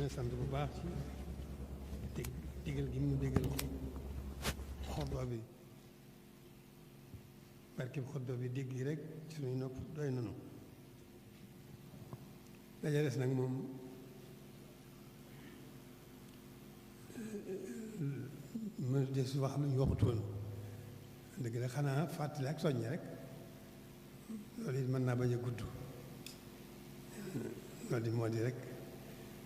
leen sant bu baax ci digal gi mu digal xutba bi barkeb xutba bi dégg yi rek suñuy nopp doy nanu daja des nag moom mën de su wax lu ñu waxutoon dëgg la xanaa fàttali ak soññe rek loolu it mën naa bañ a gudd loolu di moo di rek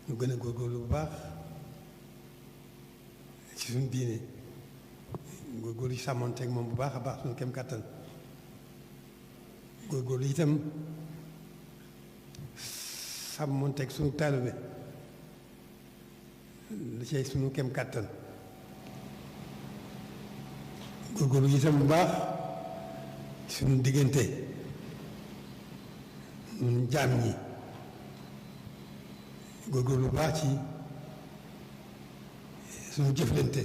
ñu gën a góorgóorlu bu baax ci suñu diine góorgóorlu ci sàmmoonteeg moom bu baax a baax suñu kem kàttan góorgóorlu itam sàmmoonteeg suñu taalibe da cay suñu kem kàttan góorgóorlu itam bu baax suñu diggante ñun jaam ñi góorgóorlu bu baax ci suñu jëflante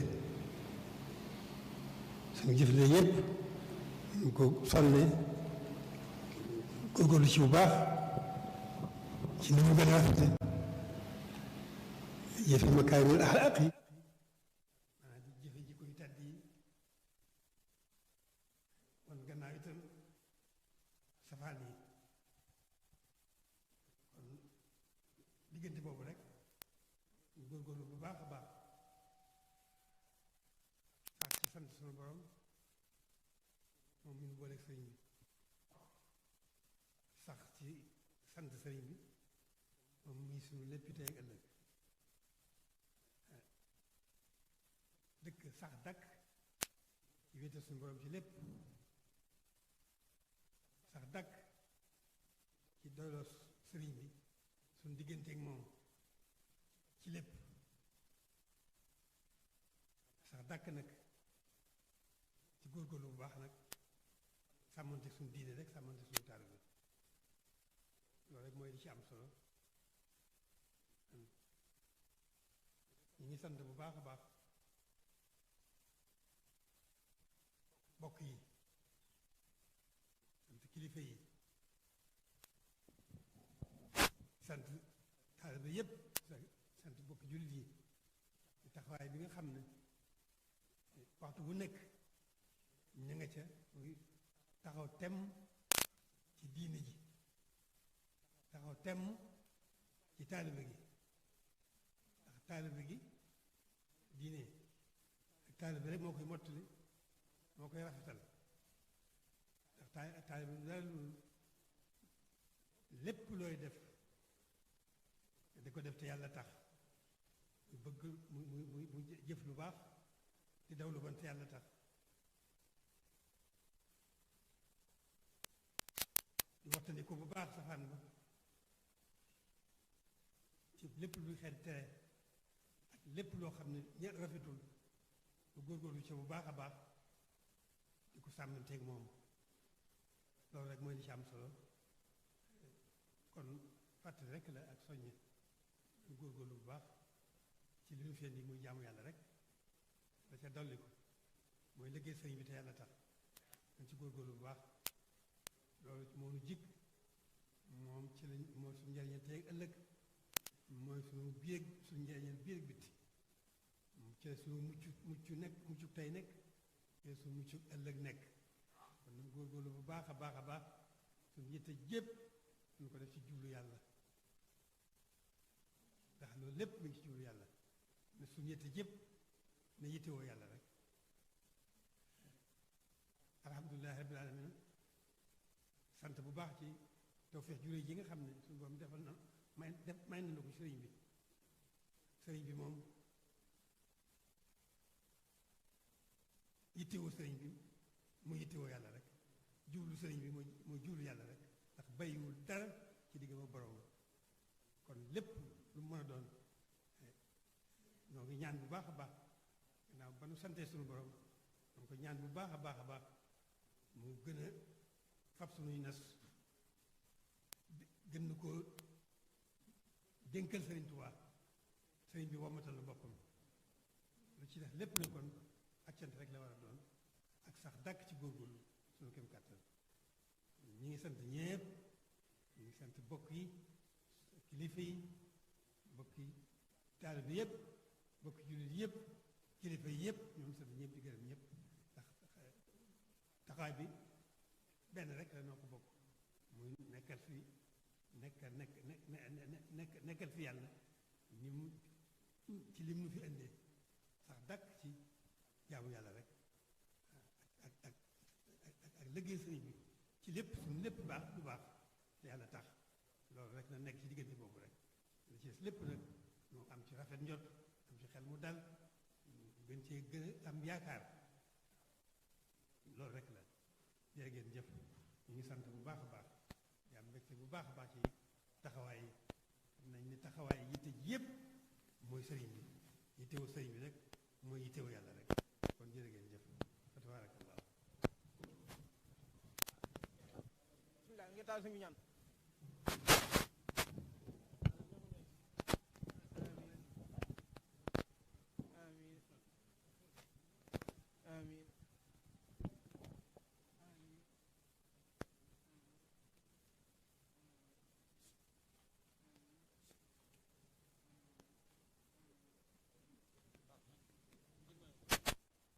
yépp ñu ko sonne góorgóorlu ci bu baax ci ni mu gën a rafete jëfe makaarimul axlaaq yi maanaam di jëfe jikko yu tàdd yi kon gannaaw itam safaan yi kon diggante boobu rek ñu góorgóorlu bu baax a baax sax ci sant sunu borom moom mi nu booleeg sëriñ bi sax ci sant sëriñ bi moom muy suñu léppi tey ak ëllëg dëkk sax dakk ci wéetal suñu borom ci lépp sax dakk ci doyloo sëriñ bi suñu digganteeg moom ci lépp sax dakk nag ci góorgóorlu bu baax nag sàmmonteeg suñu diine rek sàmmonteeg suñu taalibe bi loolu rek mooy li ci am solo ñu ngi sant bu baax a baax bokk yi sant kilifa yi sant taalibe yépp sant bokk jullit yi taxawaay bi nga xam ne waxtu bu nekk ñu nga ca muy taxaw temm ci diine ji taxaw temm ci taalibe gi ndax taalibe gi diine ak taalibe rek moo koy mottali moo koy rafetal ndax taalibe bi dara lu lépp looy def di ko def te yàlla tax mu bëgg mu jëf lu baax di daw lu bon te yàlla tax di waxtandi ko bu baax safaan ba ci lépp luy xeet tere ak lépp loo xam ne ña rafetul lu góorgóorlu ci bu baax a baax di ko sàmmanteeg moom loolu rek mooy li ci am solo kon fàttali rek la ak soññe lu góorgóorlu bu baax ci li ñu fi indi muy jaamu yàlla rek da ca dolli ko mooy liggéey sëriñ bi te yàlla tax dañ ci góorgóorlu bu baax loolu moo nu jig moom ci lañ mooy suñu njëriñal tey ëllëg mooy suñu biir suñu njëriñal biir bitti ci la suñu muccu tey nekk ci la suñu muccu ëllëg nekk kon nañ góorgóorlu bu baax a baax a baax suñu yitte jépp ñu ko def ci jublu yàlla ndax loolu lépp mi ngi ci jublu yàlla ne suñu yitte jépp ne yittewoo yàlla rek alhamdulilahi rabbil alamin sant bu baax ci tawfeex juré ji nga xam ne suñu borom defal na may na ko sëriñ bi moom yittewoo sëriñ bi mu yittewoo yàlla rek jublu sëriñ bi mooy jublu yàlla rek ndax bàyyiwul dara ci digg ma borom kon lépp lu mën a doon ñoo ngi ñaan bu baax a baax gannaaw ba nu santee suñu borom donc ko ñaan bu baax a baax a baax mu gën a fab suñuy nas gën na ko dénkal sëriñ Tuubaa sëriñ bi wommatal na boppam lu ci def lépp lañ kon ak cant rek la war a doon ak sax dàkk ci góorgóorlu suñu kem kàttan ñi ngi sant ñépp ñi ngi sant bokk yi kilifa yi bokk yi taalibe yëpp bokk jullit yëpp kilifa yëpp ñoom sant ñëpp di gërëm ñëpp ndax taxawaay bi benn rek la noo ko bokk muy nekkal fi nekkal fi yàlla ni mu ci lim nu fi indee sax dàkk ci jaamu yàlla rek ak liggéey sëriñ bi ci lépp suñu lépp baax bu baax te yàlla tax loolu rek na nekk ci diggante boobu rek li ci des lépp nag moo am ci rafet njot am ci xel mu dal gën cee gën a am yaakaar loolu rek la jërë ngeen jëf ñu ngi sant bu baax a baax di am mbégte bu baax a baax ci taxawaay yi xam nañ ni taxawaay yitte ji yëpp mooy sëriñ bi yittewu sëriñ bi rek mooy yittewu yàlla rek kon jërë ngeen jëf fa tabaarakallah bismillah ngeen taal suñu ñaan